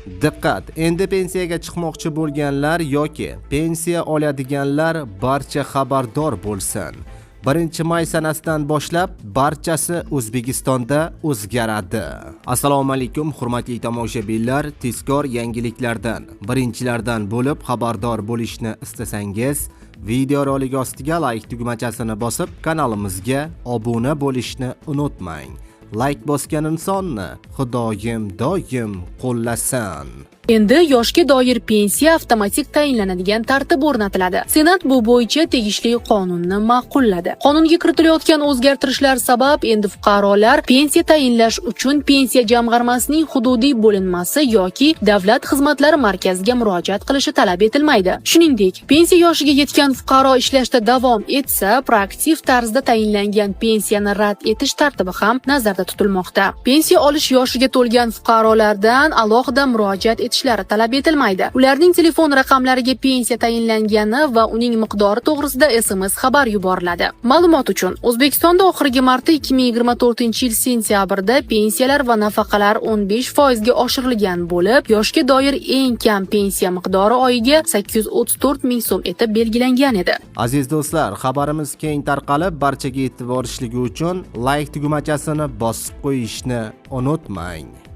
Diqqat! Endi pensiyaga chiqmoqchi bo'lganlar yoki pensiya oladiganlar barcha xabardor bo'lsin. 1-may sanasidan boshlab barchasi O'zbekistonda o'zgaradi. Assalomu alaykum, hurmatli tomoshabinlar, tezkor yangiliklardan birinchilardan bo'lib xabardor bo'lishni istasangiz, videorolik ostiga like tugmachasini bosib, kanalimizga obuna bo'lishni unutmang. Like bosgan insonni Xudoyim doim qo'llasin. Endi yoshga doir pensiya avtomatik tayinlanadigan tartib o'rnatiladi. Senat bu bo'yicha tegishli qonunni ma'qulladi. Qonunga kiritilayotgan o'zgartirishlar sabab endi fuqarolar pensiya tayinlash uchun Pensiya jamg'armasining hududiy bo'linmasi yoki Davlat xizmatlari markaziga murojaat qilishi talab etilmaydi. Shuningdek, pensiya yoshiga yetgan fuqaro ishlashda davom etsa, proaktiv tarzda tayinlangan pensiyani rad etish tartibi ham nazarda tutilmoqda. Pensiya olish yoshiga to'lgan fuqarolardan alohida murojaat etishlari talab etilmaydi. Ularning telefon raqamlariga pensiya tayinlangani va uning miqdori to'g'risida SMS xabar yuboriladi. Ma'lumot uchun, O'zbekistonda oxirgi marta 2024-yil sentyabrda pensiyalar va nafaqalar 15% ga oshirilgan bo'lib, yoshga doir eng kam pensiya miqdori oyiga 834 ming so'm etib belgilangan edi. Aziz do'stlar, xabarimiz keng tarqalib, barchaga yetib borishligi uchun like tugmachasini bosib qo'yishni unutmang.